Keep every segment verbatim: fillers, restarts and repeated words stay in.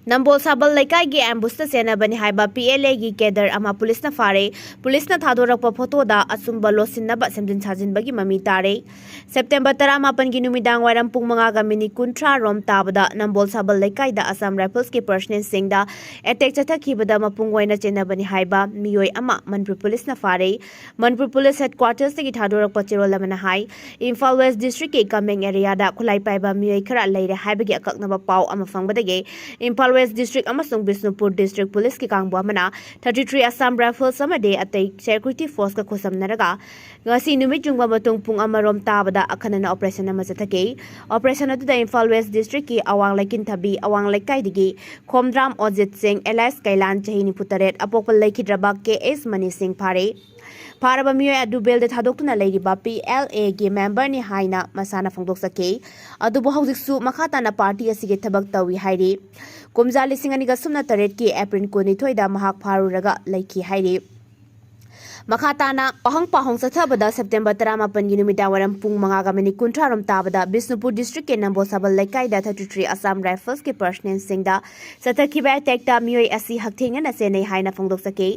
ꯅꯝꯕꯣꯜ ꯁꯥꯕꯜ ꯂꯩꯀꯥꯏꯒꯤ ꯑꯦꯝꯕꯨꯁꯇ ꯆꯦꯟꯅꯕꯅꯤ ꯍꯥꯏꯕ P L ꯑꯦꯒꯤ ꯀꯦꯗꯔ ꯑꯃ ꯄꯨꯂꯤꯁꯅ ꯐꯥꯔꯦ꯫ ꯄꯨꯂꯤꯁꯅ ꯊꯥꯗꯣꯔꯛꯄ ꯐꯣꯇꯣꯗ ꯑꯆꯨꯝꯕ ꯂꯣꯠꯁꯤꯟꯅꯕ ꯁꯦꯝꯖꯤꯟ ꯁꯥꯖꯤꯟꯕꯒꯤ ꯃꯃꯤ ꯇꯥꯔꯦ꯫ ꯁꯦꯞꯇꯦꯝꯕꯔ ꯇꯔꯥꯃꯥꯄꯟꯒꯤ ꯅꯨꯃꯤꯗꯥꯡ ꯋꯥꯏꯔꯝ ꯄꯨꯡ ꯃꯉꯥꯒ ꯃꯤꯅꯤꯠ ꯀꯨꯟꯊ꯭ꯔꯥ ꯔꯣꯝ ꯇꯥꯕꯗ ꯅꯝꯕꯣꯜ ꯁꯥꯕꯜ ꯂꯩꯀꯥꯏꯗ ꯑꯁꯥꯝ ꯔꯥꯏꯐꯜꯁꯀꯤ ꯄꯔꯁꯅꯦꯜꯁꯤꯡꯗ ꯑꯦꯇꯦꯛ ꯆꯠꯊꯈꯤꯕꯗ ꯃꯄꯨꯡ ꯑꯣꯏꯅ ꯆꯦꯟꯅꯕꯅꯤ ꯍꯥꯏꯕ ꯃꯤꯑꯣꯏ ꯑꯃ ꯃꯅꯤꯄꯨꯔ ꯄꯨꯂꯤꯁꯅ ꯐꯥꯔꯦ꯫ ꯃꯅꯤꯄꯨꯔ ꯄꯨꯂꯤꯁ ꯍꯦꯗꯀ꯭ꯋꯥꯔꯇꯔꯁꯇꯒꯤ ꯊꯥꯗꯣꯔꯛꯄ ꯆꯦꯔꯣꯜ ꯑꯃꯅ ꯍꯥꯏ, ꯏꯝꯐꯥꯜ ꯋꯦꯁ ꯗꯤꯁꯇ꯭ꯔꯤꯛꯀꯤ ꯀꯃꯦꯡ ꯑꯦꯔꯤꯌꯥꯗ ꯈꯨꯠꯂꯥꯏ ꯄꯥꯏꯕ ꯃꯤꯑꯣꯏ ꯈꯔ ꯂꯩꯔꯦ ꯍꯥꯏꯕꯒꯤ ꯑꯀꯛꯅꯕ ꯄꯥꯎ ꯑꯃ ꯐꯪꯕꯗꯒꯤ ꯏꯝꯐꯥꯜ ꯋꯦꯁ ꯗꯤꯁꯇ꯭ꯔꯤꯛ ꯑꯃꯁꯨꯡ ꯕꯤꯁꯅꯨꯄꯨꯔ ꯗꯤꯁꯇ꯭ꯔꯤꯛ ꯄꯨꯂꯤꯁꯀꯤ ꯀꯥꯡꯕꯨ ꯑꯃꯅ ꯊꯥꯔꯇꯤ ꯊ꯭ꯔꯤ ꯑꯁꯥꯝ ꯔꯥꯏꯐꯜꯁ ꯑꯃꯗꯤ ꯑꯇꯩ ꯁꯦꯀ꯭ꯌꯨꯔꯤꯇꯤ ꯐꯣꯔꯁꯀ ꯈꯨꯠꯁꯝꯅꯔꯒ ꯉꯁꯤ ꯅꯨꯃꯤꯠ ꯌꯨꯡꯕ ꯃꯇꯨꯡ ꯄꯨꯡ ꯑꯃꯔꯣꯝ ꯇꯥꯕꯗ ꯑꯈꯟꯅꯅ ꯑꯣꯄꯔꯦꯁꯟ ꯑꯃ ꯆꯠꯊꯈꯤ꯫ ꯑꯣꯄꯔꯦꯁꯟ ꯑꯗꯨꯗ ꯏꯝꯐꯥꯜ ꯋꯦꯁ ꯗꯤꯁꯇ꯭ꯔꯤꯛꯀꯤ ꯑꯋꯥꯡ ꯂꯩꯀꯤꯟꯊꯕꯤ ꯑꯋꯥꯡ ꯂꯩꯀꯥꯏꯗꯒꯤ ꯈꯣꯝꯗ꯭ꯔꯥꯝ ꯑꯣꯖꯤꯠ ꯁꯤꯡ alias ꯀꯩꯂꯥꯟ, ꯆꯍꯤ ꯅꯤꯐꯨ ꯇꯔꯦꯠ, ꯑꯄꯣꯛꯄ ꯂꯩꯈꯤꯗ꯭ꯔꯕ ꯀꯦ ꯑꯦꯁ ꯃꯅꯤ ꯁꯤꯡ ꯐꯥꯔꯦ꯫ ꯐꯥꯔꯕ ꯃꯤꯑꯣꯏ ꯑꯗꯨ ꯕꯦꯜꯗ ꯊꯥꯗꯣꯛꯇꯨꯅ ꯂꯩꯔꯤꯕ ꯄꯤ ꯑꯦꯜ ꯑꯦꯒꯤ ꯃꯦꯝꯕꯔꯅꯤ ꯍꯥꯏꯅ ꯃꯁꯥꯅ ꯐꯣꯡꯗꯣꯛꯆꯈꯤ꯫ ꯑꯗꯨꯕꯨ ꯍꯧꯖꯤꯛꯁꯨ ꯃꯈꯥ ꯇꯥꯅ ꯄꯥꯔꯇꯤ ꯑꯁꯤꯒꯤ ꯊꯕꯛ ꯇꯧꯏ ꯍꯥꯏꯔꯤ꯫ ꯀꯨꯝꯖꯥ ꯂꯤꯁꯤꯡ ꯑꯅꯤꯒ ꯁꯨꯞꯅ ꯇꯔꯦꯠꯀꯤ ꯑꯦꯄ꯭ꯔꯤꯜ ꯀꯨꯟꯅꯤꯊꯣꯏꯗ ꯃꯍꯥꯛ ꯐꯥꯔꯨꯔꯒ ꯂꯩꯈꯤ ꯍꯥꯏꯔꯤ꯫ ꯃꯈꯥ ꯇꯥꯅ ꯋꯥꯍꯪ ꯄꯥꯎꯍꯪ ꯆꯠꯊꯕꯗ ꯁꯦꯞꯇꯦꯝꯕꯔ ꯇꯔꯥꯃꯥꯄꯟꯒꯤ ꯅꯨꯃꯤꯗꯥꯡ ꯋꯥꯏꯔꯝ ꯄꯨꯡ ꯃꯉꯥꯒ ꯃꯤꯅꯤꯠ ꯀꯨꯟꯊ꯭ꯔꯥ ꯔꯣꯝ ꯇꯥꯕꯗ ꯕꯤꯁꯅꯨꯄꯨꯔ ꯗꯤꯁꯇ꯭ꯔꯤꯛꯀꯤ ꯅꯝꯕꯣꯜ ꯁꯥꯕꯜ ꯂꯩꯀꯥꯏꯗ ꯊꯥꯔꯇꯤ ꯊ꯭ꯔꯤ ꯑꯁꯥꯝ ꯔꯥꯏꯐꯜꯁꯀꯤ ꯄꯔꯁꯅꯦꯜꯁꯤꯡꯗ ꯆꯠꯊꯈꯤꯕ ꯑꯦꯇꯦꯛꯇ ꯃꯤꯑꯣꯏ ꯑꯁꯤ ꯍꯛꯊꯦꯡꯅꯅ ꯆꯦꯟꯅꯩ ꯍꯥꯏꯅ ꯐꯣꯡꯗꯣꯛꯆꯈꯤ꯫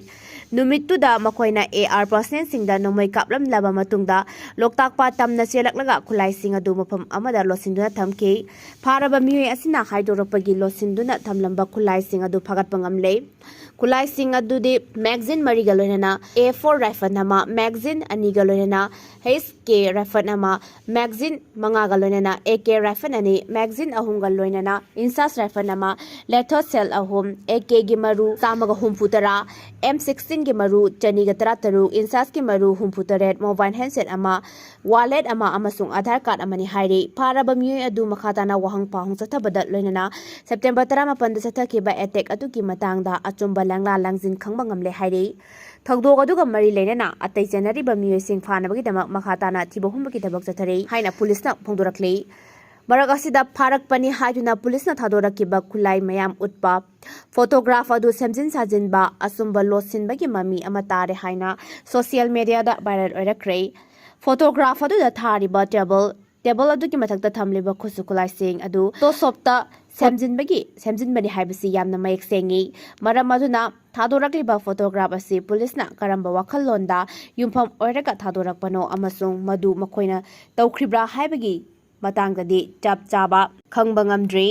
ꯅꯨꯃꯤꯠꯇꯨꯗ ꯃꯈꯣꯏꯅ ꯑꯦ ꯑꯥꯔ ꯄꯔꯁꯅꯦꯜꯁꯤꯡꯗ ꯅꯣꯡꯃꯩ ꯀꯥꯞꯂꯝꯂꯕ ꯃꯇꯨꯡꯗ ꯂꯣꯛꯇꯥꯛ ꯄꯥꯠ ꯇꯝꯅ ꯆꯦꯜꯂꯛꯂꯒ ꯈꯨꯠꯂꯥꯏꯁꯤꯡ ꯑꯗꯨ ꯃꯐꯝ ꯑꯃꯗ ꯂꯣꯠꯁꯤꯟꯗꯨꯅ ꯊꯝꯈꯤ꯫ ꯐꯥꯔꯕ ꯃꯤꯑꯣꯏ ꯑꯁꯤꯅ ꯍꯥꯏꯗꯣꯔꯛꯄꯒꯤ ꯂꯣꯠꯁꯤꯟꯗꯨꯅ ꯊꯝꯂꯝꯕ ꯈꯨꯠꯂꯥꯏꯁꯤꯡ ꯑꯗꯨ ꯐꯥꯒꯠꯄ ꯉꯝꯂꯦ꯫ ꯈꯨꯠꯂꯥꯏꯁꯤꯡ ꯑꯗꯨꯗꯤ ꯃꯦꯒꯖꯤꯟ ꯃꯔꯤꯒ ꯂꯣꯏꯅꯅ ꯑꯦ ꯐꯣꯔ ꯔꯥꯏꯐꯜ ꯑꯃ, ꯃꯦꯒꯖꯤꯟ ꯑꯅꯤꯒ ꯂꯣꯏꯅꯅ ꯑꯩꯆ ꯀꯦ ꯔꯥꯏꯐꯜ ꯑꯃ, ꯃꯦꯒꯖꯤꯟ ꯃꯉꯥꯒ ꯂꯣꯏꯅꯅ ꯑꯦ ꯀꯦ ꯔꯥꯏꯐꯜ ꯑꯅꯤ, ꯃꯦꯒꯖꯤꯟ ꯑꯍꯨꯝꯒ ꯂꯣꯏꯅꯅ ꯏꯟꯁꯥꯁ ꯔꯥꯏꯐꯜ ꯑꯃ, ꯂꯦꯊꯣ ꯁꯦꯜ ꯑꯍꯨꯝ, ꯑꯦ ꯀꯦꯒꯤ ꯃꯔꯨ ꯆꯥꯝꯃꯒ ꯍꯨꯝꯐꯨ ꯇꯔꯥ, ꯑꯦꯝ ꯁꯤꯛꯁꯇꯤꯟꯒꯤ ꯃꯔꯨ ꯆꯅꯤꯒ ꯇꯔꯥꯇꯔꯨꯛ, ꯏꯟꯁꯥꯁꯀꯤ ꯃꯔꯨ ꯍꯨꯝꯐꯨ ꯇꯔꯦꯠ, ꯃꯣꯕꯥꯏꯜ ꯍꯦꯟꯁꯦꯠ ꯑꯃ, ꯋꯥꯂꯦꯠ ꯑꯃ ꯑꯃꯁꯨꯡ ꯑꯥꯙꯥꯔ ꯀꯥꯔꯗ ꯑꯃꯅꯤ ꯍꯥꯏꯔꯤ꯫ ꯐꯥꯔꯕ ꯃꯤꯑꯣꯏ ꯑꯗꯨ ꯃꯈꯥ ꯇꯥꯅ ꯋꯥꯍꯪ ꯄꯥꯎꯍꯪ ꯆꯠꯊꯕꯗ ꯂꯣꯏꯅꯅ ꯁꯦꯞꯇꯦꯝꯕꯔ ꯇꯔꯥꯃꯥꯄꯟꯗ ꯆꯠꯊꯈꯤꯕ ꯑꯦꯇꯦꯛ ꯑꯗꯨꯒꯤ ꯃꯇꯥꯡꯗ ꯑꯆꯨꯝꯕ ꯂꯥꯡꯂꯥ ꯂꯥꯡꯖꯤꯟ ꯈꯪꯕ ꯉꯝꯂꯦ ꯍꯥꯏꯔꯤ꯫ ꯊꯧꯗꯣꯛ ꯑꯗꯨꯒ ꯃꯔꯤ ꯂꯩꯅꯅ ꯑꯇꯩ ꯆꯦꯟꯅꯔꯤꯕ ꯃꯤꯑꯣꯏꯁꯤꯡ ꯐꯥꯅꯕꯒꯤꯗꯃꯛ ꯃꯈꯥ ꯇꯥꯅ ꯊꯤꯕ ꯍꯨꯝꯕꯒꯤ ꯊꯕꯛ ꯆꯠꯊꯔꯤ ꯍꯥꯏꯅ ꯄꯨꯂꯤꯁꯅ ꯐꯣꯡꯗꯣꯔꯛꯂꯤ꯫ ꯃꯔꯛ ꯑꯁꯤꯗ ꯐꯥꯔꯛꯄꯅꯤ ꯍꯥꯏꯗꯨꯅ ꯄꯨꯂꯤꯁꯅ ꯊꯥꯗꯣꯔꯛꯈꯤꯕ ꯈꯨꯠꯂꯥꯏ ꯃꯌꯥꯝ ꯎꯠꯄ ꯐꯣꯇꯣꯒ꯭ꯔꯥꯐ ꯑꯗꯨ ꯁꯦꯝꯖꯤꯟ ꯁꯥꯖꯤꯟꯕ ꯑꯆꯨꯝꯕ ꯂꯣꯠꯁꯤꯟꯕꯒꯤ ꯃꯃꯤ ꯑꯃ ꯇꯥꯔꯦ ꯍꯥꯏꯅ ꯁꯣꯁꯤꯌꯦꯜ ꯃꯦꯗꯤꯌꯥꯗ ꯚꯥꯏꯔꯦꯜ ꯑꯣꯏꯔꯛꯈ꯭ꯔꯦ꯫ ꯐꯣꯇꯣꯒ꯭ꯔꯥꯐ ꯑꯗꯨꯗ ꯊꯥꯔꯤꯕ ꯇꯦꯕꯜ, ꯇꯦꯕꯜ ꯑꯗꯨꯒꯤ ꯃꯊꯛꯇ ꯊꯝꯂꯤꯕ ꯈꯨꯠꯁꯨ ꯈꯨꯠꯂꯥꯏꯁꯤꯡ ꯑꯗꯨ ꯐꯣꯇꯣꯁꯣꯞꯇ ꯁꯦꯝꯖꯤꯟꯕꯒꯤ ꯁꯦꯝꯖꯤꯟꯕꯅꯤ ꯍꯥꯏꯕꯁꯤ ꯌꯥꯝꯅ ꯃꯌꯦꯛ ꯁꯦꯡꯏ꯫ ꯃꯔꯝ ꯑꯗꯨꯅ ꯊꯥꯗꯣꯔꯛꯂꯤꯕ ꯐꯣꯇꯣꯒ꯭ꯔꯥꯐ ꯑꯁꯤ ꯄꯨꯂꯤꯁꯅ ꯀꯔꯝꯕ ꯋꯥꯈꯜꯂꯣꯟꯗ ꯌꯨꯝꯐꯝ ꯑꯣꯏꯔꯒ ꯊꯥꯗꯣꯔꯛꯄꯅꯣ ꯑꯃꯁꯨꯡ ꯃꯗꯨ ꯃꯈꯣꯏꯅ ꯇꯧꯈ꯭ꯔꯤꯕ꯭ꯔꯥ ꯍꯥꯏꯕꯒꯤ ꯃꯇꯥꯡꯗꯗꯤ ꯆꯞ ꯆꯥꯕ ꯈꯪꯕ ꯉꯝꯗ꯭ꯔꯤ꯫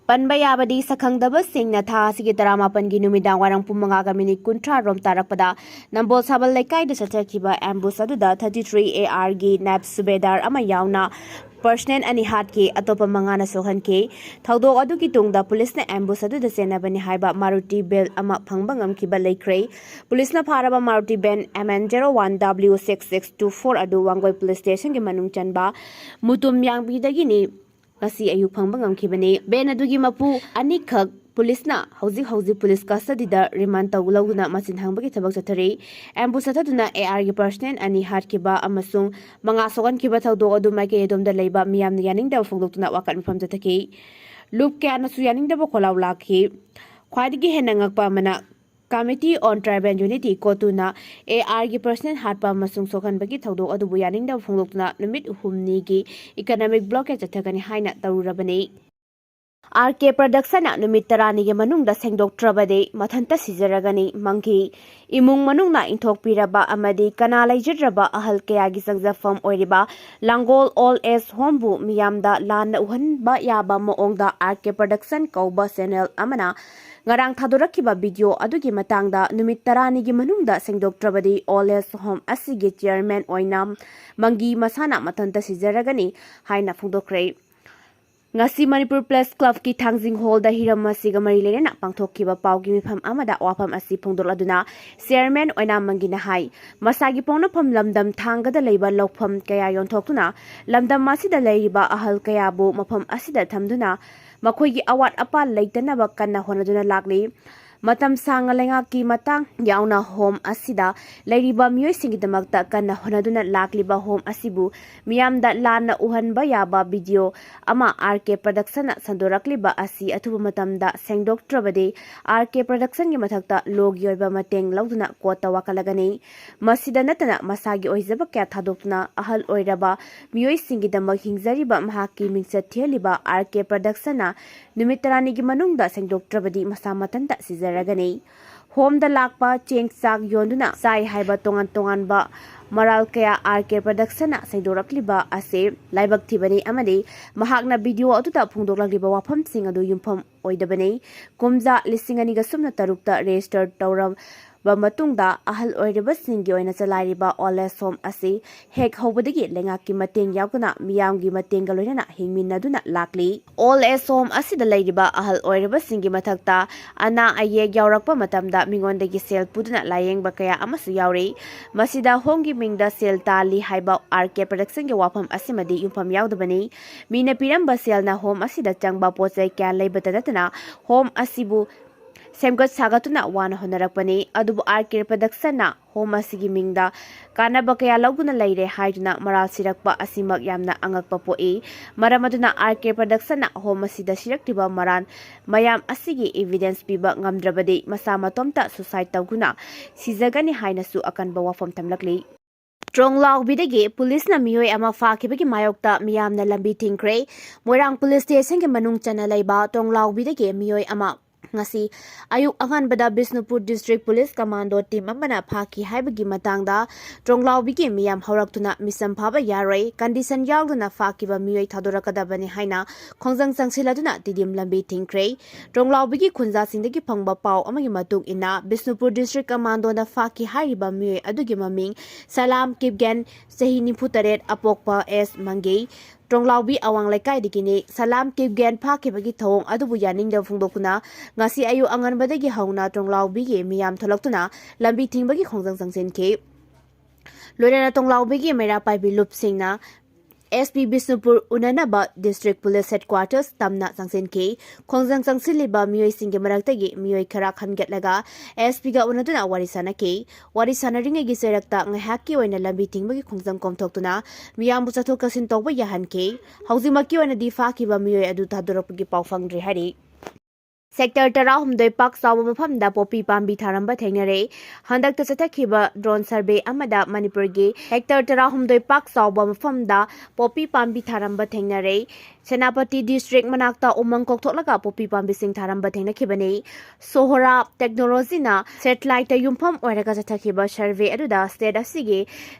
ꯄꯟꯕ ꯌꯥꯕꯗꯤ, ꯁꯛꯈꯪꯗꯕꯁꯤꯡꯅ ꯊꯥ ꯑꯁꯤꯒꯤ ꯇꯔꯥꯃꯥꯄꯟꯒꯤ ꯅꯨꯃꯤꯗꯥꯡ ꯋꯥꯏꯔꯝ ꯄꯨꯡ ꯃꯉꯥꯒ ꯃꯤꯅꯤꯠ ꯀꯨꯟꯊ꯭ꯔꯥ ꯔꯣꯝ ꯇꯥꯔꯛꯄꯗ ꯅꯝꯕꯣꯜ ꯁꯥꯕꯜ ꯂꯩꯀꯥꯏꯗ ꯆꯠꯊꯈꯤꯕ ꯑꯦꯝꯕꯨꯁ ꯑꯗꯨꯗ thirty three A R ꯒꯤ ꯅꯥꯏꯕ ꯁꯨꯕꯦꯗꯥꯔ ꯑꯃ ꯌꯥꯎꯅ ꯄꯔꯁꯅꯦꯜ ꯑꯅꯤ ꯍꯥꯠꯈꯤ, ꯑꯇꯣꯞꯄ ꯃꯉꯥꯅ ꯁꯣꯛꯍꯟꯈꯤ꯫ ꯊꯧꯗꯣꯛ ꯑꯗꯨꯒꯤ ꯇꯨꯡꯗ ꯄꯨꯂꯤꯁꯅ ꯑꯦꯝꯕꯨꯁ ꯑꯗꯨꯗ ꯆꯦꯟꯅꯕꯅꯤ ꯍꯥꯏꯕ ꯃꯥꯔꯨꯇꯤ ꯚꯦꯟ ꯑꯃ ꯐꯪꯕ ꯉꯝꯈꯤꯕ ꯂꯩꯈ꯭ꯔꯦ꯫ ꯄꯨꯂꯤꯁꯅ ꯐꯥꯔꯕ Maruti van M N zero one W six six two four ꯑꯗꯨ ꯋꯥꯡꯒꯣꯏ ꯄꯨꯂꯤꯁ ꯁ꯭ꯇꯦꯁꯟꯒꯤ ꯃꯅꯨꯡ ꯆꯟꯕ ꯃꯨꯇꯨꯝ ꯌꯥꯡꯕꯤꯗꯒꯤꯅꯤ ꯉꯁꯤ ꯑꯌꯨꯛ ꯐꯪꯕ ꯉꯝꯈꯤꯕꯅꯤ꯫ ꯚꯦꯟ ꯑꯗꯨꯒꯤ ꯃꯄꯨ ꯑꯅꯤꯈꯛ ꯄꯨꯂꯤꯁꯅ ꯍꯧꯖꯤꯛ ꯍꯧꯖꯤꯛ ꯄꯨꯂꯤꯁ ꯀꯁꯇꯗꯤꯗ ꯔꯤꯃꯥꯟ ꯇꯧ ꯂꯧꯗꯨꯅ ꯃꯁꯤꯟ ꯍꯪꯕꯒꯤ ꯊꯕꯛ ꯆꯠꯊꯔꯤ꯫ ꯑꯦꯝꯕꯨꯁ ꯆꯠꯊꯗꯨꯅ A R ꯒꯤ ꯄꯔꯁꯅꯦꯜ ꯑꯅꯤ ꯍꯥꯠꯈꯤꯕ ꯑꯃꯁꯨꯡ ꯃꯉꯥ ꯁꯣꯛꯍꯟꯈꯤꯕ ꯊꯧꯗꯣꯛ ꯑꯗꯨ ꯃꯥꯏꯀꯩ ꯑꯗꯣꯝꯗ ꯂꯩꯕ ꯃꯤꯌꯥꯝꯅ ꯌꯥꯅꯤꯡꯗꯕ ꯐꯣꯡꯗꯣꯛꯇꯨꯅ ꯋꯥꯀꯠ ꯃꯤꯐꯝ ꯆꯠꯊꯈꯤ꯫ ꯂꯨꯞ ꯀꯌꯥꯅꯁꯨ ꯌꯥꯅꯤꯡꯗꯕ ꯈꯣꯜꯂꯥꯎ ꯂꯥꯛꯈꯤ꯫ ꯈ꯭ꯋꯥꯏꯗꯒꯤ ꯍꯦꯟꯅ ꯉꯛꯄ ꯑꯃꯅ, Committee on Tribal Unity, ꯀꯣꯇꯨꯅ A R ꯒꯤ ꯄꯔꯁꯅꯦꯜ ꯍꯥꯠꯄ ꯑꯃꯁꯨꯡ ꯁꯣꯛꯍꯟꯕꯒꯤ ꯊꯧꯗꯣꯛ ꯑꯗꯨꯕꯨ ꯌꯥꯅꯤꯡꯗꯕ ꯐꯣꯡꯗꯣꯛꯇꯨꯅ ꯅꯨꯃꯤꯠ ꯍꯨꯝꯅꯤꯒꯤ ꯏꯀꯅꯣꯃꯤꯛ ꯕ꯭ꯂꯣꯀꯦꯗ ꯆꯠꯊꯒꯅꯤ ꯍꯥꯏꯅ ꯇꯧꯔꯨꯔꯕꯅꯤ꯫ R K Productionꯅ ꯅꯨꯃꯤꯠ ꯇꯔꯥꯅꯤꯒꯤ ꯃꯅꯨꯡꯗ ꯁꯦꯡꯗꯣꯛꯇ꯭ꯔꯕꯗꯤ ꯃꯊꯟꯇ ꯁꯤꯖꯔꯒꯅꯤ ꯃꯪꯈꯤ꯫ ꯏꯃꯨꯡ ꯃꯅꯨꯡꯅ ꯏꯟꯊꯣꯛꯄꯤꯔꯕ ꯑꯃꯗꯤ ꯀꯅꯥ ꯂꯩꯖꯗ꯭ꯔꯕ ꯑꯍꯜ ꯀꯌꯥꯒꯤ ꯆꯪꯖꯐꯝ ꯑꯣꯏꯔꯤꯕ ꯂꯥꯡꯒꯣꯜ ꯑꯣꯜ ꯑꯦꯖ ꯍꯣꯝꯕꯨ ꯃꯤꯌꯥꯝꯗ ꯂꯥꯟꯅ ꯎꯍꯟꯕ ꯌꯥꯕ ꯃꯑꯣꯡꯗ R K Production ꯀꯧꯕ ꯆꯦꯅꯦꯜ ꯑꯃꯅ ꯉꯔꯥꯡ ꯊꯥꯗꯣꯔꯛꯈꯤꯕ ꯚꯤꯗꯤꯑꯣ ꯑꯗꯨꯒꯤ ꯃꯇꯥꯡꯗ ꯅꯨꯃꯤꯠ ꯇꯔꯥꯅꯤꯒꯤ ꯃꯅꯨꯡꯗ ꯁꯦꯡꯗꯣꯛꯇ꯭ꯔꯕꯗꯤ ꯑꯣꯜ ꯑꯦꯖ ꯍꯣꯝ ꯑꯁꯤꯒꯤ ꯆꯤꯌꯔꯃꯦꯟ ꯑꯣꯏꯅ ꯃꯪꯒꯤ ꯃꯁꯥꯅ ꯃꯊꯟꯇ ꯁꯤꯖꯔꯒꯅꯤ ꯍꯥꯏꯅ ꯐꯣꯡꯗꯣꯛꯈ꯭ꯔꯦ꯫ ꯉꯁꯤ ꯃꯅꯤꯄꯨꯔ ꯄ꯭ꯔꯦꯁ ꯀ꯭ꯂꯕꯀꯤ ꯊꯥꯡꯖꯤꯡ ꯍꯣꯜꯗ ꯍꯤꯔꯝ ꯑꯁꯤꯒ ꯃꯔꯤ ꯂꯩꯅꯅ ꯄꯥꯡꯊꯣꯛꯈꯤꯕ ꯄꯥꯎꯒꯤ ꯃꯤꯐꯝ ꯑꯃꯗ ꯋꯥꯐꯝ ꯑꯁꯤ ꯐꯣꯡꯗꯣꯛꯂꯗꯨꯅ ꯆꯤꯌꯔꯃꯦꯟ ꯑꯣꯏꯅꯥꯝ ꯃꯪꯒꯤꯅ ꯍꯥꯏ, ꯃꯁꯥꯒꯤ ꯄꯣꯛꯅꯐꯝ ꯂꯝꯗꯝ ꯊꯥꯡꯒꯗ ꯂꯩꯕ ꯂꯧꯐꯝ ꯀꯌꯥ ꯌꯣꯟꯊꯣꯛꯇꯨꯅ ꯂꯝꯗꯝ ꯑꯁꯤꯗ ꯂꯩꯔꯤꯕ ꯑꯍꯜ ꯀꯌꯥꯕꯨ ꯃꯐꯝ ꯑꯁꯤꯗ ꯊꯝꯗꯨꯅ ꯃꯈꯣꯏꯒꯤ ꯑꯋꯥꯠ ꯑꯄꯥ ꯂꯩꯇꯅꯕ ꯀꯟꯅ ꯍꯣꯠꯅꯗꯨꯅ ꯂꯥꯛꯂꯤ꯫ ꯃꯇꯝ ꯁꯥꯡꯅ ꯂꯩꯉꯥꯛꯀꯤ ꯃꯇꯥꯡ ꯌꯥꯎꯅ ꯍꯣꯝ ꯑꯁꯤꯗ ꯂꯩꯔꯤꯕ ꯃꯤꯑꯣꯏꯁꯤꯡꯒꯤꯗꯃꯛꯇ ꯀꯟꯅ ꯍꯣꯠꯅꯗꯨꯅ ꯂꯥꯛꯂꯤꯕ ꯍꯣꯝ ꯑꯁꯤꯕꯨ ꯃꯤꯌꯥꯝꯗ ꯂꯥꯟꯅ ꯎꯍꯟꯕ ꯌꯥꯕ ꯚꯤꯗꯤꯑꯣ ꯑꯃ ꯑꯥꯔ ꯀꯦ ꯄ꯭ꯔꯗꯛꯁꯟꯅ ꯁꯟꯗꯣꯔꯛꯂꯤꯕ ꯑꯁꯤ ꯑꯊꯨꯕ ꯃꯇꯝꯗ ꯁꯦꯡꯗꯣꯛꯇ꯭ꯔꯕꯗꯤ ꯑꯥꯔ ꯀꯦ ꯄ꯭ꯔꯗꯛꯁꯟꯒꯤ ꯃꯊꯛꯇ ꯂꯣꯒꯤ ꯑꯣꯏꯕ ꯃꯇꯦꯡ ꯂꯧꯗꯨꯅ ꯀꯣꯔꯠꯇ ꯋꯥꯀꯠꯂꯒꯅꯤ꯫ ꯃꯁꯤꯗ ꯅꯠꯇꯅ ꯃꯁꯥꯒꯤ ꯑꯣꯏꯖꯕ ꯀꯌꯥ ꯊꯥꯗꯣꯛꯇꯨꯅ ꯑꯍꯜ ꯑꯣꯏꯔꯕ ꯃꯤꯑꯣꯏꯁꯤꯡꯒꯤꯗꯃꯛ ꯍꯤꯡꯖꯔꯤꯕ ꯃꯍꯥꯛꯀꯤ ꯃꯤꯡꯆꯠ ꯊꯤꯍꯜꯂꯤꯕ ꯑꯥꯔ ꯀꯦ ꯄ꯭ꯔꯗꯛꯁꯟꯅ ꯅꯨꯃꯤꯠ ꯇꯔꯥꯅꯤꯒꯤ ꯃꯅꯨꯡꯗ ꯁꯦꯡꯗꯣꯛꯇ꯭ꯔꯕꯗꯤ ꯃꯁꯥ ꯃꯊꯟꯇ ꯁꯤꯖꯔꯒꯅꯤ꯫ ꯍꯣꯝꯗ ꯂꯥꯛꯄ ꯆꯦꯡ ꯆꯥꯛ ꯌꯣꯟꯗꯨꯅ ꯆꯥꯏ ꯍꯥꯏꯕ ꯇꯣꯉꯥꯟ ꯇꯣꯉꯥꯟꯕ ꯃꯔꯥꯜ ꯀꯌꯥ ꯑꯥꯔ ꯀꯦ ꯄ꯭ꯔꯗꯛꯁꯟꯅ ꯁꯦꯡꯗꯣꯔꯛꯂꯤꯕ ꯑꯁꯤ ꯂꯥꯏꯕꯛ ꯊꯤꯕꯅꯤ ꯑꯃꯗꯤ ꯃꯍꯥꯛꯅ ꯚꯤꯗꯤꯑꯣ ꯑꯗꯨꯗ ꯐꯣꯡꯗꯣꯛꯂꯛꯂꯤꯕ ꯋꯥꯐꯝꯁꯤꯡ ꯑꯗꯨ ꯌꯨꯝꯐꯝ ꯑꯣꯏꯗꯕꯅꯤ꯫ ꯀꯨꯝꯖꯥ ꯂꯤꯁꯤꯡ ꯑꯅꯤꯒ ꯁꯨꯞꯅ ꯇꯔꯨꯛꯇ ꯔꯦꯖꯤꯁꯇꯔ ꯇꯧꯔꯕ ꯃꯇꯨꯡꯗ ꯑꯍꯜ ꯑꯣꯏꯔꯕꯁꯤꯡꯒꯤ ꯑꯣꯏꯅ ꯆꯂꯥꯏꯔꯤꯕ ꯑꯣꯜ ꯑꯦꯖ ꯍꯣꯝ ꯑꯁꯤ ꯍꯦꯛ ꯍꯧꯕꯗꯒꯤ ꯂꯩꯉꯥꯛꯀꯤ ꯃꯇꯦꯡ ꯌꯥꯎꯗꯅ ꯃꯤꯌꯥꯝꯒꯤ ꯃꯇꯦꯡꯒ ꯂꯣꯏꯅꯅ ꯍꯤꯡꯃꯤꯟꯅꯗꯨꯅ ꯂꯥꯛꯂꯤ꯫ ꯑꯣꯜ ꯑꯦꯖ ꯍꯣꯝ ꯑꯁꯤꯗ ꯂꯩꯔꯤꯕ ꯑꯍꯜ ꯑꯣꯏꯔꯕꯁꯤꯡꯒꯤ ꯃꯊꯛꯇ ꯑꯅꯥ ꯑꯌꯦꯛ ꯌꯥꯎꯔꯛꯄ ꯃꯇꯝꯗ ꯃꯤꯉꯣꯟꯗꯒꯤ ꯁꯦꯜ ꯄꯨꯗꯨꯅ ꯂꯥꯌꯦꯡꯕ ꯀꯌꯥ ꯑꯃꯁꯨ ꯌꯥꯎꯔꯤ꯫ ꯃꯁꯤꯗ ꯍꯣꯝꯒꯤ ꯃꯤꯡꯗ ꯁꯦꯜ ꯇꯥꯜꯂꯤ ꯍꯥꯏꯕ ꯑꯥꯔ ꯀꯦ ꯄ꯭ꯔꯗꯛꯁꯟꯒꯤ ꯋꯥꯐꯝ ꯑꯁꯤꯃꯗꯤ ꯌꯨꯝꯐꯝ ꯌꯥꯎꯗꯕꯅꯤ꯫ ꯃꯤꯅ ꯄꯤꯔꯝꯕ ꯁꯦꯜꯅ ꯍꯣꯝ ꯑꯁꯤꯗ ꯆꯪꯕ ꯄꯣꯠ ꯆꯩ ꯀꯌꯥ ꯂꯩꯕꯇ ꯅꯠꯇꯅ ꯍꯣꯝ ꯑꯁꯤꯕꯨ ꯁꯦꯝꯒꯠ ꯁꯥꯒꯠꯇꯨꯅ ꯋꯥꯅ ꯍꯣꯠꯅꯔꯛꯄꯅꯤ꯫ ꯑꯗꯨꯕꯨ ꯑꯥꯔ ꯀꯦ ꯄ꯭ꯔꯗꯛꯁꯟꯅ ꯍꯣꯝ ꯑꯁꯤꯒꯤ ꯃꯤꯡꯗ ꯀꯥꯟꯅꯕ ꯀꯌꯥ ꯂꯧꯗꯨꯅ ꯂꯩꯔꯦ ꯍꯥꯏꯗꯨꯅ ꯃꯔꯥꯜ ꯁꯤꯔꯛꯄ ꯑꯁꯤꯃꯛ ꯌꯥꯝꯅ ꯑꯉꯛꯄ ꯄꯣꯛꯏ꯫ ꯃꯔꯝ ꯑꯗꯨꯅ ꯑꯥꯔ ꯀꯦ ꯄ꯭ꯔꯗꯛꯁꯟꯅ ꯍꯣꯝ ꯑꯁꯤꯗ ꯁꯤꯔꯛꯂꯤꯕ ꯃꯔꯥꯜ ꯃꯌꯥꯝ ꯑꯁꯤꯒꯤ ꯏꯚꯤꯗꯦꯟꯁ ꯄꯤꯕ ꯉꯝꯗ꯭ꯔꯕꯗꯤ ꯃꯁꯥ ꯃꯇꯣꯝꯇ ꯁꯨꯁꯥꯏꯗ ꯇꯧꯗꯨꯅ ꯁꯤꯖꯒꯅꯤ ꯍꯥꯏꯅꯁꯨ ꯑꯀꯟꯕ ꯋꯥꯐꯝ ꯊꯝꯂꯛꯂꯤ꯫ ꯇ꯭ꯔꯣꯡꯂꯥꯎꯕꯤꯗꯒꯤ ꯄꯨꯂꯤꯁꯅ ꯃꯤꯑꯣꯏ ꯑꯃ ꯐꯥꯈꯤꯕꯒꯤ ꯃꯥꯌꯣꯛꯇ ꯃꯤꯌꯥꯝꯅ ꯂꯝꯕꯤ ꯊꯤꯡꯈ꯭ꯔꯦ꯫ ꯃꯣꯏꯔꯥꯡ ꯄꯨꯂꯤꯁ ꯁ꯭ꯇꯦꯁꯟꯒꯤ ꯃꯅꯨꯡ ꯆꯟꯅ ꯂꯩꯕ ꯇ꯭ꯔꯣꯡꯂꯥꯎꯕꯤꯗꯒꯤ ꯃꯤꯑꯣꯏ ꯑꯃ ꯉꯁꯤ ꯑꯌꯨꯛ ꯑꯉꯟꯕꯗ Bishnupur district police commando team ꯑꯃꯅ ꯐꯥꯈꯤ ꯍꯥꯏꯕꯒꯤ ꯃꯇꯥꯡꯗ ꯇ꯭ꯔꯣꯡꯂꯥꯎꯕꯤꯒꯤ ꯃꯤꯌꯥꯝ ꯍꯧꯔꯛꯇꯨꯅ ꯃꯤꯆꯝ ꯐꯥꯕ ꯌꯥꯔꯣꯏ, ꯀꯟꯗꯤꯁꯟ ꯌꯥꯎꯗꯅ ꯐꯥꯈꯤꯕ ꯃꯤꯑꯣꯏ ꯊꯥꯗꯣꯔꯛꯀꯗꯕꯅꯤ ꯍꯥꯏꯅ ꯈꯣꯡꯖꯪ ꯆꯪꯁꯤꯜꯂꯗꯨꯅ ꯇꯤꯗꯤꯝ ꯂꯝꯕꯤ ꯊꯤꯡꯈ꯭ꯔꯦ꯫ ꯇ꯭ꯔꯣꯡꯂꯥꯎꯕꯤꯒꯤ ꯈꯨꯟꯖꯥꯁꯤꯡꯗꯒꯤ ꯐꯪꯕ ꯄꯥꯎ ꯑꯃꯒꯤ ꯃꯇꯨꯡ ꯏꯟꯅ ꯕꯤꯁꯅꯨꯄꯨꯔ ꯗꯤꯁꯇ꯭ꯔꯤꯛ ꯀꯃꯥꯟꯗꯣꯅ ꯐꯥꯈꯤ ꯍꯥꯏꯔꯤꯕ ꯃꯤꯑꯣꯏ ꯑꯗꯨꯒꯤ ꯃꯃꯤꯡ ꯁꯂꯥꯝ ꯀꯤꯞꯒꯦꯟ, ꯆꯍꯤ ꯅꯤꯐꯨ ꯇꯔꯦꯠ, ꯑꯄꯣꯛꯄ ꯑꯦꯁ ꯃꯪꯒꯦ, ꯇ꯭ꯔꯣꯡꯂꯥꯎꯕꯤ ꯑꯋꯥꯡ ꯂꯩꯀꯥꯏꯗꯒꯤꯅꯤ꯫ ꯁꯂꯥꯝ ꯀꯤꯞꯒꯦꯟ ꯐꯥꯈꯤꯕꯒꯤ ꯊꯧꯑꯣꯡ ꯑꯗꯨꯕꯨ ꯌꯥꯅꯤꯡꯗꯕ ꯐꯣꯡꯗꯣꯛꯇꯨꯅ ꯉꯁꯤ ꯑꯌꯨꯛ ꯑꯉꯟꯕꯗꯒꯤ ꯍꯧꯅ ꯇ꯭ꯔꯣꯡꯂꯥꯎꯕꯤꯒꯤ ꯃꯤꯌꯥꯝ ꯊꯣꯛꯂꯛꯇꯨꯅ ꯂꯝꯕꯤ ꯊꯤꯡꯕꯒꯤ ꯈꯣꯡꯖꯪ ꯆꯪꯁꯤꯟꯈꯤ꯫ ꯂꯣꯏꯅꯅ ꯇ꯭ꯔꯣꯡꯂꯥꯎꯕꯤꯒꯤ ꯃꯩꯔꯥ ꯄꯥꯏꯕꯤ ꯂꯨꯞꯁꯤꯡꯅ S P Bishnupur ꯎꯅꯅꯕ District Police Headquarters ꯇꯝꯅ ꯆꯪꯁꯤꯟꯈꯤ꯫ ꯈꯣꯡꯖꯪ ꯆꯪꯁꯤꯜꯂꯤꯕ ꯃꯤꯑꯣꯏꯁꯤꯡꯒꯤ ꯃꯔꯛꯇꯒꯤ ꯃꯤꯑꯣꯏ ꯈꯔ ꯈꯟꯒꯠꯂꯒ ꯑꯦꯁ ꯄꯤꯒ ꯎꯅꯗꯨꯅ ꯋꯥꯔꯤ ꯁꯥꯟꯅꯈꯤ꯫ ꯋꯥꯔꯤ ꯁꯥꯟꯅꯔꯤꯉꯩꯒꯤ ꯆꯩꯔꯛꯇ ꯉꯥꯏꯍꯥꯛꯀꯤ ꯑꯣꯏꯅ ꯂꯝꯕꯤ ꯊꯤꯡꯕꯒꯤ ꯈꯣꯡꯖꯪ ꯀꯣꯝꯊꯣꯛꯇꯨꯅ ꯃꯤꯌꯥꯝꯕꯨ ꯆꯠꯊꯣꯛ ꯆꯠꯁꯤꯟ ꯇꯧꯕ ꯌꯥꯍꯟꯈꯤ꯫ ꯍꯧꯖꯤꯛꯃꯛꯀꯤ ꯑꯣꯏꯅꯗꯤ ꯐꯥꯈꯤꯕ ꯃꯤꯑꯣꯏ ꯑꯗꯨ ꯊꯥꯗꯣꯔꯛꯄꯒꯤ ꯄꯥꯎ ꯐꯪꯗ꯭ꯔꯤ ꯍꯥꯏꯔꯤ꯫ Sector ꯇꯔꯥꯍꯨꯝꯗꯣꯏ ꯄꯥꯛ ꯆꯥꯎꯕ ꯃꯐꯝꯗ ꯄꯣꯄꯤ ꯄꯥꯝꯕꯤ ꯊꯥꯔꯝꯕ ꯊꯦꯡꯅꯔꯦ꯫ ꯍꯟꯗꯛꯇ ꯆꯠꯊꯈꯤꯕ drone survey ꯑꯃꯗ ꯃꯅꯤꯄꯨꯔꯒꯤ hectare ꯇꯔꯥꯍꯨꯝꯗꯣꯏ ꯄꯥꯛ ꯆꯥꯎꯕ ꯃꯐꯝꯗ ꯄꯣꯄꯤ ꯄꯥꯝꯕꯤ ꯊꯥꯔꯝꯕ ꯊꯦꯡꯅꯔꯦ꯫ ꯁꯦꯅꯥꯄꯇꯤ district ꯃꯅꯥꯛꯇ ꯎꯃꯪ ꯀꯣꯛꯊꯣꯛꯂꯒ ꯄꯣꯄꯤ ꯄꯥꯝꯕꯤꯁꯤꯡ ꯊꯥꯔꯝꯕ ꯊꯦꯡꯅꯈꯤꯕꯅꯤ꯫ Sohra Technologyꯅ satelliteꯇ ꯌꯨꯝꯐꯝ ꯑꯣꯏꯔꯒ ꯆꯠꯊꯈꯤꯕ survey ꯑꯗꯨꯗ state ꯑꯁꯤꯒꯤ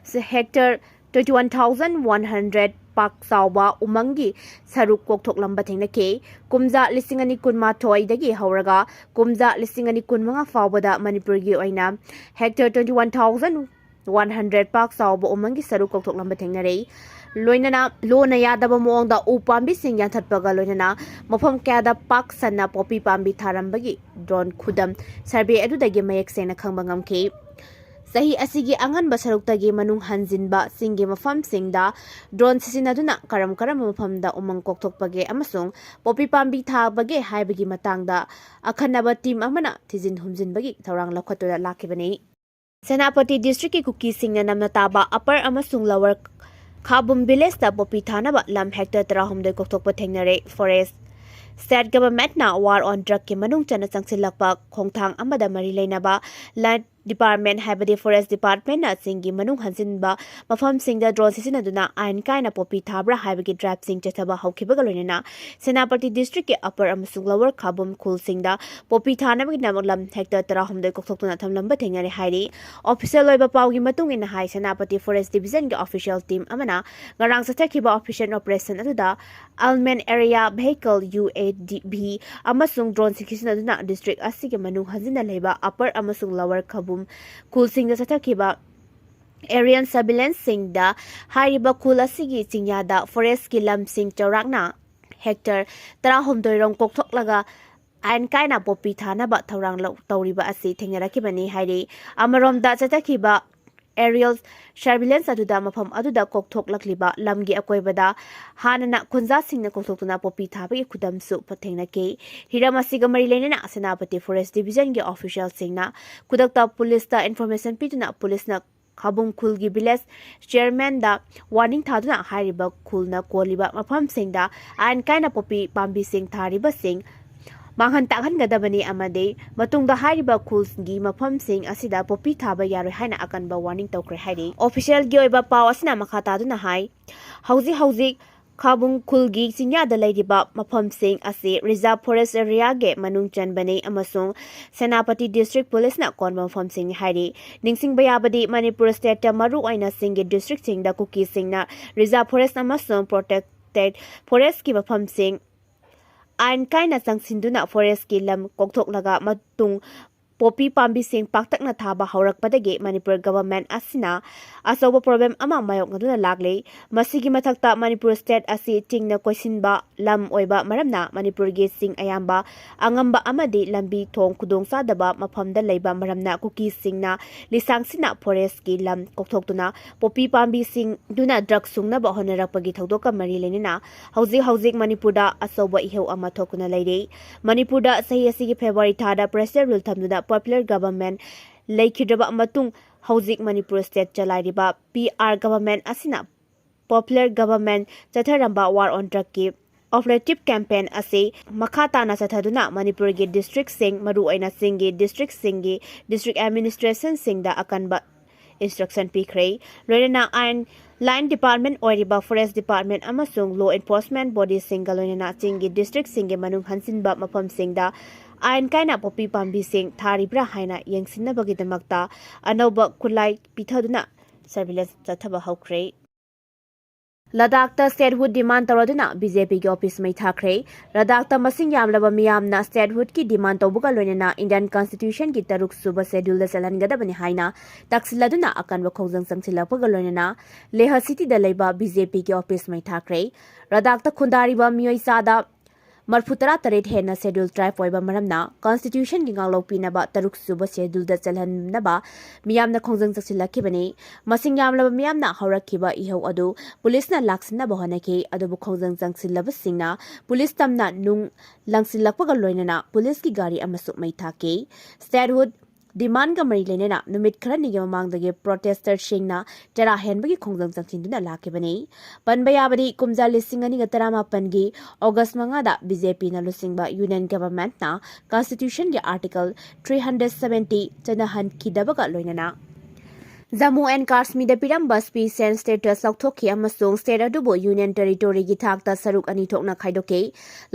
hectare twenty one thousand one hundred ꯄꯥꯛ ꯆꯥꯎꯕ ꯎꯃꯪꯒꯤ ꯁꯔꯨꯛ ꯀꯣꯛꯊꯣꯛꯂꯝꯕ ꯊꯦꯡꯅꯈꯤ꯫ ꯀꯨꯝꯖꯥ ꯂꯤꯁꯤꯡ ꯑꯅꯤ ꯀꯨꯟꯃꯥꯊꯣꯏꯗꯒꯤ ꯍꯧꯔꯒ ꯀꯨꯝꯖꯥ ꯂꯤꯁꯤꯡ ꯑꯅꯤ ꯀꯨꯟꯃꯉꯥ ꯐꯥꯎꯕꯗ ꯃꯅꯤꯄꯨꯔꯒꯤ ꯑꯣꯏꯅ hectare twenty one thousand one hundred ꯄꯥꯛ ꯆꯥꯎꯕ ꯎꯃꯪꯒꯤ ꯁꯔꯨꯛ ꯀꯣꯛꯊꯣꯛꯂꯝꯕ ꯊꯦꯡꯅꯔꯦ꯫ ꯂꯣꯏꯅꯅ ꯂꯣꯟꯅ ꯌꯥꯗꯕ ꯃꯑꯣꯡꯗ ꯎ ꯄꯥꯝꯕꯤꯁꯤꯡ ꯌꯥꯟꯊꯠꯄꯒ ꯂꯣꯏꯅꯅ ꯃꯐꯝ ꯀꯌꯥꯗ ꯄꯥꯛ ꯁꯟꯅ ꯄꯣꯄꯤ ꯄꯥꯝꯕꯤ ꯊꯥꯔꯝꯕꯒꯤ drone ꯈꯨꯗꯝ survey ꯑꯗꯨꯗꯒꯤ ꯃꯌꯦꯛ ꯁꯦꯡꯅ ꯈꯪꯕ ꯉꯝꯈꯤ꯫ ꯆꯍꯤ ꯑꯁꯤꯒꯤ ꯑꯉꯟꯕ ꯁꯔꯨꯛꯇꯒꯤ ꯃꯅꯨꯡ ꯍꯟꯖꯤꯟꯕ ꯆꯤꯡꯒꯤ ꯃꯐꯝꯁꯤꯡꯗ drone ꯁꯤꯖꯤꯟꯅꯗꯨꯅ ꯀꯔꯝ ꯀꯔꯝꯕ ꯃꯐꯝꯗ ꯎꯃꯪ ꯀꯣꯛꯊꯣꯛꯄꯒꯦ ꯑꯃꯁꯨꯡ ꯄꯣꯄꯤ ꯄꯥꯝꯕꯤ ꯊꯥꯕꯒꯦ ꯍꯥꯏꯕꯒꯤ ꯃꯇꯥꯡꯗ ꯑꯈꯟꯅꯕ team ꯑꯃꯅ ꯊꯤꯖꯤꯟ ꯍꯨꯝꯖꯤꯟꯕꯒꯤ ꯊꯧꯔꯥꯡ ꯂꯧꯈꯠꯇꯨꯅ ꯂꯥꯛꯈꯤꯕꯅꯤ꯫ ꯁꯦꯅꯥꯄꯇꯤ districtꯀꯤ ꯀꯨꯀꯤꯁꯤꯡꯅ ꯅꯝꯅ ꯇꯥꯕ Upper ꯑꯃꯁꯨꯡ Lower ꯈꯥꯕꯨꯝ villageꯇ ꯄꯣꯄꯤ ꯊꯥꯅꯕ ꯂꯝ hectare ꯇꯔꯥꯍꯨꯝꯗꯣꯏ ꯀꯣꯛꯊꯣꯛꯄ ꯊꯦꯡꯅꯔꯦ꯫ Forest state governmentꯅ war on drugꯀꯤ ꯃꯅꯨꯡ ꯆꯟꯅ ꯆꯪꯁꯤꯜꯂꯛꯄ ꯈꯣꯡꯊꯥꯡ ꯑꯃꯗ ꯃꯔꯤ ꯂꯩꯅꯕ land department ꯍꯥꯏꯕꯗꯤ Forest departmentꯅ ꯆꯤꯡꯒꯤ ꯃꯅꯨꯡ ꯍꯟꯖꯤꯟꯕ ꯃꯐꯝꯁꯤꯡꯗ drone ꯁꯤꯖꯤꯟꯅꯗꯨꯅ ꯑꯥꯏꯟ ꯀꯥꯏꯅ ꯄꯣꯄꯤ ꯊꯥꯕ꯭ꯔꯥ ꯍꯥꯏꯕꯒꯤ driveꯁꯤꯡ ꯆꯠꯊꯕ ꯍꯧꯈꯤꯕꯒ ꯂꯣꯏꯅꯅ ꯁꯦꯅꯥꯄꯇꯤ districtꯀꯤ Upper ꯑꯃꯁꯨꯡ Lower ꯈꯥꯕꯨꯝ ꯈꯨꯜꯁꯤꯡꯗ ꯄꯣꯄꯤ ꯊꯥꯅꯕꯒꯤꯗꯃꯛ ꯂꯝ hectare ꯇꯔꯥꯍꯨꯝꯗꯣꯏ ꯀꯣꯛꯊꯣꯛꯇꯨꯅ ꯊꯝꯂꯝꯕ ꯊꯦꯡꯅꯔꯦ ꯍꯥꯏꯔꯤ꯫ Official ꯑꯣꯏꯕ ꯄꯥꯎꯒꯤ ꯃꯇꯨꯡ ꯏꯟꯅ ꯍꯥꯏ, ꯁꯦꯅꯥꯄꯇꯤ Forest Divisionꯒꯤ official team ꯑꯃꯅ ꯉꯔꯥꯡ ꯆꯠꯊꯈꯤꯕ operation operation ꯑꯗꯨꯗ Almen area vehicle U A V ꯑꯃꯁꯨꯡ drone ꯁꯤꯖꯤꯟꯅꯗꯨꯅ district ꯑꯁꯤꯒꯤ ꯃꯅꯨꯡ ꯍꯟꯖꯤꯟꯅ ꯂꯩꯕ Upper ꯑꯃꯁꯨꯡ Lower ꯈꯥꯕꯨꯝ ꯈꯨꯜꯁꯤꯡꯗ ꯆꯠꯊꯈꯤꯕ aerial surveillanceꯁꯤꯡꯗ ꯍꯥꯏꯔꯤꯕ ꯈꯨꯜ ꯑꯁꯤꯒꯤ ꯆꯤꯡꯌꯥꯗ forestꯀꯤ ꯂꯝꯁꯤꯡ ꯆꯥꯎꯔꯥꯛꯅ hectare ꯇꯔꯥꯍꯨꯝꯗꯣꯏ ꯔꯣꯝ ꯀꯣꯛꯊꯣꯛꯂꯒ ꯑꯥꯏꯟ ꯀꯥꯏꯅ ꯄꯣꯄꯤ ꯊꯥꯅꯕ ꯊꯧꯔꯥꯡ ꯂꯧ-, ꯇꯧꯔꯤꯕ ꯑꯁꯤ ꯊꯦꯡꯅꯔꯛꯈꯤꯕꯅꯤ ꯍꯥꯏꯔꯤ꯫ ꯑꯃꯔꯣꯝꯗ ꯆꯠꯊꯈꯤꯕ ꯑꯦꯔꯤꯌꯦꯜ ꯁꯔꯚꯤꯂꯦꯟꯁ ꯑꯗꯨꯗ ꯃꯐꯝ ꯑꯗꯨꯗ ꯀꯣꯛꯊꯣꯛꯂꯛꯂꯤꯕ ꯂꯝꯒꯤ ꯑꯀꯣꯏꯕꯗ ꯍꯥꯟꯅꯅ ꯈꯨꯟꯖꯥꯁꯤꯡꯅ ꯀꯣꯛꯊꯣꯛꯇꯨꯅ ꯄꯣꯄꯤ ꯊꯥꯕꯒꯤ ꯈꯨꯗꯝꯁꯨ ꯊꯦꯡꯅꯈꯤ꯫ ꯍꯤꯔꯝ ꯑꯁꯤꯒ ꯃꯔꯤ ꯂꯩꯅꯅ ꯁꯦꯅꯥꯄꯇꯤ ꯐꯣꯔꯦꯁ ꯗꯤꯚꯤꯖꯟꯒꯤ ꯑꯣꯐꯤꯁꯤꯌꯦꯜꯁꯤꯡꯅ ꯈꯨꯗꯛꯇ ꯄꯨꯂꯤꯁꯇ ꯏꯟꯐꯣꯔꯃꯦꯁꯟ ꯄꯤꯗꯨꯅ ꯄꯨꯂꯤꯁꯅ ꯈꯥꯕꯨꯡ ꯈꯨꯜꯒꯤ ꯚꯤꯂꯦꯖ ꯆꯤꯌꯔꯃꯦꯟꯗ ꯋꯥꯔꯅꯤꯡ ꯊꯥꯗꯨꯅ ꯍꯥꯏꯔꯤꯕ ꯈꯨꯜꯅ ꯀꯣꯜꯂꯤꯕ ꯃꯐꯝꯁꯤꯡꯗ ꯑꯥꯏꯟ ꯀꯥꯏꯅ ꯄꯣꯄꯤ ꯄꯥꯝꯕꯤꯁꯤꯡ ꯊꯥꯔꯤꯕꯁꯤꯡ ꯃꯥꯡꯍꯟ ꯇꯥꯛꯍꯟꯒꯗꯕꯅꯤ ꯑꯃꯗꯤ ꯃꯇꯨꯡꯗ ꯍꯥꯏꯔꯤꯕ ꯈꯨꯜꯒꯤ ꯃꯐꯝꯁꯤꯡ ꯑꯁꯤꯗ ꯄꯣꯄꯤ ꯊꯥꯕ ꯌꯥꯔꯣꯏ ꯍꯥꯏꯅ ꯑꯀꯟꯕ ꯋꯥꯔꯅꯤꯡ ꯇꯧꯈ꯭ꯔꯦ ꯍꯥꯏꯔꯤ꯫ ꯑꯣꯐꯤꯁꯤꯌꯦꯜꯒꯤ ꯑꯣꯏꯕ ꯄꯥꯎ ꯑꯁꯤꯅ ꯃꯈꯥ ꯇꯥꯗꯨꯅ ꯍꯥꯏ, ꯍꯧꯖꯤꯛ ꯍꯧꯖꯤꯛ ꯈꯥꯕꯨꯡ ꯈꯨꯜꯒꯤ ꯆꯤꯡꯌꯥꯗ ꯂꯩꯔꯤꯕ ꯃꯐꯝꯁꯤꯡ ꯑꯁꯤ ꯔꯤꯖꯥꯔꯚ ꯐꯣꯔꯦꯁ ꯑꯦꯔꯤꯌꯥꯒꯤ ꯃꯅꯨꯡ ꯆꯟꯕꯅꯤ ꯑꯃꯁꯨꯡ ꯁꯦꯅꯥꯄꯇꯤ ꯗꯤꯁꯇ꯭ꯔꯤꯛ ꯄꯨꯂꯤꯁꯅ ꯀꯣꯟꯕ ꯃꯐꯝꯁꯤꯡꯅꯤ ꯍꯥꯏꯔꯤ꯫ ꯅꯤꯡꯁꯤꯡꯕ ꯌꯥꯕꯗꯤ, ꯃꯅꯤꯄꯨꯔ ꯁ꯭ꯇꯦꯠꯇ ꯃꯔꯨ ꯑꯣꯏꯅ ꯆꯤꯡꯒꯤ ꯗꯤꯁꯇ꯭ꯔꯤꯛꯁꯤꯡꯗ ꯀꯨꯀꯤꯁꯤꯡꯅ ꯔꯤꯖꯥꯔꯚ ꯐꯣꯔꯦꯁ ꯑꯃꯁꯨꯡ ꯄ꯭ꯔꯣꯇꯦꯛꯇꯦꯗ ꯐꯣꯔꯦꯁꯀꯤ ꯃꯐꯝꯁꯤꯡ ꯑꯥꯏꯟ ꯀꯥꯏꯅ ꯆꯪꯁꯤꯟꯗꯨꯅ ꯐꯣꯔꯦꯁꯀꯤ ꯂꯝ ꯀꯣꯛꯊꯣꯛꯂꯒ ꯃꯇꯨꯡ ꯄꯣꯄꯤ ꯄꯥꯝꯕꯤꯁꯤꯡ ꯄꯥꯛꯇꯛꯅ ꯊꯥꯕ ꯍꯧꯔꯛꯄꯗꯒꯤ ꯃꯅꯤꯄꯨꯔ ꯒꯚꯔꯟꯃꯦꯟꯠ ꯑꯁꯤꯅ ꯑꯆꯧꯕ ꯄ꯭ꯔꯣꯕ꯭ꯂꯦꯝ ꯑꯃ ꯃꯥꯌꯣꯛꯅꯗꯨꯅ ꯂꯥꯛꯂꯤ꯫ ꯃꯁꯤꯒꯤ ꯃꯊꯛꯇ ꯃꯅꯤꯄꯨꯔ ꯁ꯭ꯇꯦꯠ ꯑꯁꯤ ꯆꯤꯡꯅ ꯀꯣꯏꯁꯤꯟꯕ ꯂꯝ ꯑꯣꯏꯕ ꯃꯔꯝꯅ ꯃꯅꯤꯄꯨꯔꯒꯤ ꯆꯤꯡ ꯑꯌꯥꯝꯕ ꯑꯉꯝꯕ ꯑꯃꯗꯤ ꯂꯝꯕꯤ ꯊꯣꯡ ꯈꯨꯗꯣꯡꯆꯥꯗꯕ ꯃꯐꯝꯗ ꯂꯩꯕ ꯃꯔꯝꯅ ꯀꯨꯀꯤꯁꯤꯡꯅ ꯂꯤꯁꯥꯡꯁꯤꯟꯅ ꯐꯣꯔꯦꯁꯀꯤ ꯂꯝ ꯀꯣꯛꯊꯣꯛꯇꯨꯅ ꯄꯣꯄꯤ ꯄꯥꯝꯕꯤꯁꯤꯡꯗꯨꯅ ꯗ꯭ꯔꯒ ꯁꯨꯡꯅꯕ ꯍꯣꯠꯅꯔꯛꯄꯒꯤ ꯊꯧꯗꯣꯛꯀ ꯃꯔꯤ ꯂꯩꯅꯅ ꯍꯧꯖꯤꯛ ꯍꯧꯖꯤꯛ ꯃꯅꯤꯄꯨꯔꯗ ꯑꯆꯧꯕ ꯏꯍꯧ ꯑꯃ ꯊꯣꯛꯇꯨꯅ ꯂꯩꯔꯤ꯫ ꯃꯅꯤꯄꯨꯔꯗ ꯆꯍꯤ ꯑꯁꯤꯒꯤ ꯐꯦꯕ꯭ꯔꯨꯋꯥꯔꯤ ꯊꯥꯗ ꯄ꯭ꯔꯦꯁꯤꯗꯦꯟꯠ ꯔꯨꯜ ꯊꯝꯗꯨꯅ ꯄꯣꯄꯨꯂꯔ ꯒꯚꯔꯟꯃꯦꯟꯠ ꯂꯩꯈꯤꯗ꯭ꯔꯕ ꯃꯇꯨꯡ ꯍꯧꯖꯤꯛ ꯃꯅꯤꯄꯨꯔ ꯁ꯭ꯇꯦꯠ ꯆꯂꯥꯏꯔꯤꯕ ꯄꯤ ꯑꯥꯔ ꯒꯚꯔꯟꯃꯦꯟꯠ ꯑꯁꯤꯅ ꯄꯣꯄꯨꯂꯔ ꯒꯚꯔꯟꯃꯦꯟꯠ ꯆꯠꯊꯔꯝꯕ ꯋꯥꯔ ꯑꯣꯟ ꯗ꯭ꯔꯒꯀꯤ ꯑꯣꯄꯔꯦꯇꯤꯚ ꯀꯦꯝꯄꯦꯟ ꯑꯁꯤ ꯃꯈꯥ ꯇꯥꯅ ꯆꯠꯊꯗꯨꯅ ꯃꯅꯤꯄꯨꯔꯒꯤ ꯗꯤꯁꯇ꯭ꯔꯤꯛꯁꯤꯡ, ꯃꯔꯨꯑꯣꯏꯅ ꯆꯤꯡꯒꯤ ꯗꯤꯁꯇ꯭ꯔꯤꯛꯁꯤꯡꯒꯤ ꯗꯤꯁꯇ꯭ꯔꯤꯛ ꯑꯦꯗꯃꯤꯅꯤꯁꯇ꯭ꯔꯦꯁꯟꯁꯤꯡꯗ ꯑꯀꯟꯕ ꯏꯟꯁꯇ꯭ꯔꯛꯁꯟ ꯄꯤꯈ꯭ꯔꯦ꯫ ꯂꯣꯏꯅꯅ ꯑꯥꯏꯟ ꯂꯥꯏꯟ ꯗꯤꯄꯥꯔꯠꯃꯦꯟꯠ ꯑꯣꯏꯔꯤꯕ ꯐꯣꯔꯦꯁ ꯗꯤꯄꯥꯔꯠꯃꯦꯟꯠ ꯑꯃꯁꯨꯡ ꯂꯣ ꯏꯟꯐꯣꯔꯁꯃꯦꯟꯠ ꯕꯣꯗꯤꯁꯤꯡꯒ ꯂꯣꯏꯅꯅ ꯆꯤꯡꯒꯤ ꯗꯤꯁꯇ꯭ꯔꯤꯛꯁꯤꯡꯒꯤ ꯃꯅꯨꯡ ꯍꯟꯖꯤꯟꯕ ꯃꯐꯝꯁꯤꯡꯗ ꯑꯥꯏꯟ ꯀꯥꯏꯅ ꯄꯣꯄꯤ ꯄꯥꯝꯕꯤꯁꯤꯡ ꯊꯥꯔꯤꯕ꯭ꯔꯥ ꯍꯥꯏꯅ ꯌꯦꯡꯁꯤꯟꯅꯕꯒꯤꯗꯃꯛꯇ ꯑꯅꯧꯕ ꯈꯨꯠꯂꯥꯏ ꯄꯤꯊꯗꯨꯅ ꯁꯔꯚꯤꯂꯦꯟꯁ ꯆꯠꯊꯕ ꯍꯧꯈ꯭ꯔꯦ꯫ ꯂꯗꯥꯈꯇ ꯁ꯭ꯇꯦꯠꯍꯨꯗ ꯗꯤꯃꯥꯟ ꯇꯧꯔꯗꯨꯅ ꯕꯤ ꯖꯦ ꯄꯤꯒꯤ ꯑꯣꯐꯤꯁ ꯃꯩ ꯊꯥꯈ꯭ꯔꯦ꯫ ꯂꯗꯥꯈꯇ ꯃꯁꯤꯡ ꯌꯥꯝꯂꯕ ꯃꯤꯌꯥꯝꯅ ꯁ꯭ꯇꯦꯠꯍꯨꯗꯀꯤ ꯗꯤꯃꯥꯟ ꯇꯧꯕꯒ ꯂꯣꯏꯅꯅ ꯏꯟꯗꯤꯌꯟ ꯀꯟꯁꯇꯤꯇ꯭ꯌꯨꯁꯟꯒꯤ ꯇꯔꯨꯛ ꯁꯨꯕ ꯁꯦꯗ꯭ꯌꯨꯜꯗ ꯆꯜꯍꯟꯒꯗꯕꯅꯤ ꯍꯥꯏꯅ ꯇꯛꯁꯤꯜꯂꯗꯨꯅ ꯑꯀꯟꯕ ꯈꯣꯡꯖꯪ ꯆꯪꯁꯤꯜꯂꯛꯄꯒ ꯂꯣꯏꯅꯅ ꯂꯦꯍ ꯁꯤꯇꯤꯗ ꯂꯩꯕ ꯕꯤ ꯖꯦ ꯄꯤꯒꯤ ꯑꯣꯐꯤꯁ ꯃꯩ ꯊꯥꯈ꯭ꯔꯦ꯫ ꯂꯗꯥꯈꯇ ꯈꯨꯟꯗꯥꯔꯤꯕ ꯃꯤꯑꯣꯏ ꯆꯥꯗ ꯃꯔꯐꯨ ꯇꯔꯥ ꯇꯔꯦꯠ ꯍꯦꯟꯅ Scheduled Tribe ꯑꯣꯏꯕ ꯃꯔꯝꯅ Constitutionꯒꯤ ꯉꯥꯛꯂꯧ ꯄꯤꯅꯕ ꯇꯔꯨꯛ ꯁꯨꯕ Scheduleꯗ ꯆꯜꯍꯟꯅꯕ ꯃꯤꯌꯥꯝꯅ ꯈꯣꯡꯖꯪ ꯆꯪꯁꯤꯜꯂꯛꯈꯤꯕꯅꯤ꯫ ꯃꯁꯤꯡ ꯌꯥꯝꯂꯕ ꯃꯤꯌꯥꯝꯅ ꯍꯧꯔꯛꯈꯤꯕ ꯏꯍꯧ ꯑꯗꯨ ꯄꯨꯂꯤꯁꯅ ꯂꯥꯛꯁꯤꯟꯅꯕ ꯍꯣꯠꯅꯈꯤ, ꯑꯗꯨꯕꯨ ꯈꯣꯡꯖꯪ ꯆꯪꯁꯤꯜꯂꯕꯁꯤꯡꯅ ꯄꯨꯂꯤꯁ ꯇꯝꯅ ꯅꯨꯡ ꯂꯪꯁꯤꯜꯂꯛꯄꯒ ꯂꯣꯏꯅꯅ ꯄꯨꯂꯤꯁꯀꯤ ꯒꯥꯔꯤ ꯑꯃꯁꯨ ꯃꯩ ꯊꯥꯈꯤ꯫ Statehood demandꯒ ꯃꯔꯤ ꯂꯩꯅꯅ ꯅꯨꯃꯤꯠ ꯈꯔꯅꯤꯒꯤ ꯃꯃꯥꯡꯗꯒꯤ protestorꯁꯤꯡꯅ ꯇꯔꯥ ꯍꯦꯟꯕꯒꯤ ꯈꯣꯡꯖꯪ ꯆꯪꯁꯤꯟꯗꯨꯅ ꯂꯥꯛꯈꯤꯕꯅꯤ꯫ ꯄꯟꯕ ꯌꯥꯕꯗꯤ, ꯀꯨꯝꯖꯥ ꯂꯤꯁꯤꯡ ꯑꯅꯤꯒ ꯇꯔꯥꯃꯥꯄꯟꯒꯤ August ꯃꯉꯥꯗ BJPꯅ ꯂꯨꯆꯤꯡꯕ Union Governmentꯅ Constitutionꯒꯤ Article three hundred seventy ꯆꯠꯅꯍꯟꯈꯤꯗꯕꯒ ꯂꯣꯏꯅꯅ Jammu and Kashmirꯗ ꯄꯤꯔꯝꯕ special status ꯂꯧꯊꯣꯛꯈꯤ ꯑꯃꯁꯨꯡ state ꯑꯗꯨꯕꯨ Union Territoryꯒꯤ ꯊꯥꯛꯇ ꯁꯔꯨꯛ ꯑꯅꯤ ꯊꯣꯛꯅ ꯈꯥꯏꯗꯣꯛꯈꯤ꯫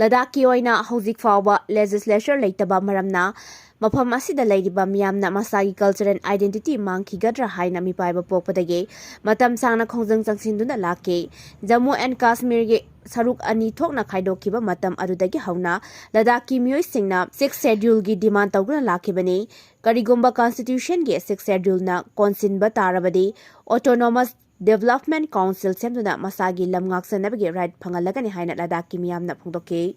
ꯂꯗꯥꯈꯀꯤ ꯑꯣꯏꯅ ꯍꯧꯖꯤꯛ ꯐꯥꯎꯕ legislature ꯂꯩꯇꯕ ꯃꯔꯝꯅ ꯃꯐꯝ ꯑꯁꯤꯗ ꯂꯩꯔꯤꯕ ꯃꯤꯌꯥꯝꯅ ꯃꯁꯥꯒꯤ cultural identity ꯃꯥꯡꯈꯤꯒꯗ꯭ꯔꯥ ꯍꯥꯏꯅ ꯃꯤꯄꯥꯏꯕ ꯄꯣꯛꯄꯗꯒꯤ ꯃꯇꯝ ꯁꯥꯡꯅ ꯈꯣꯡꯖꯪ ꯆꯪꯁꯤꯟꯗꯨꯅ ꯂꯥꯛꯈꯤ꯫ Jammu and Kashmirꯒꯤ ꯁꯔꯨꯛ ꯑꯅꯤ ꯊꯣꯛꯅ ꯈꯥꯏꯗꯣꯛꯈꯤꯕ ꯃꯇꯝ ꯑꯗꯨꯗꯒꯤ ꯍꯧꯅ ꯂꯗꯥꯈꯀꯤ ꯃꯤꯑꯣꯏꯁꯤꯡꯅ Sixth Scheduleꯒꯤ demand ꯇꯧꯗꯨꯅ ꯂꯥꯛꯈꯤꯕꯅꯤ꯫ ꯀꯔꯤꯒꯨꯝꯕ Constitutionꯒꯤ Sixth Scheduleꯅ ꯀꯣꯟꯁꯤꯟꯕ ꯇꯥꯔꯕꯗꯤ, Autonomous Development Council ꯁꯦꯝꯗꯨꯅ ꯃꯁꯥꯒꯤ ꯂꯝ ꯉꯥꯛꯆꯅꯕꯒꯤ right ꯐꯪꯍꯜꯂꯒꯅꯤ ꯍꯥꯏꯅ ꯂꯗꯥꯈꯀꯤ ꯃꯤꯌꯥꯝꯅ ꯐꯣꯡꯗꯣꯛꯈꯤ꯫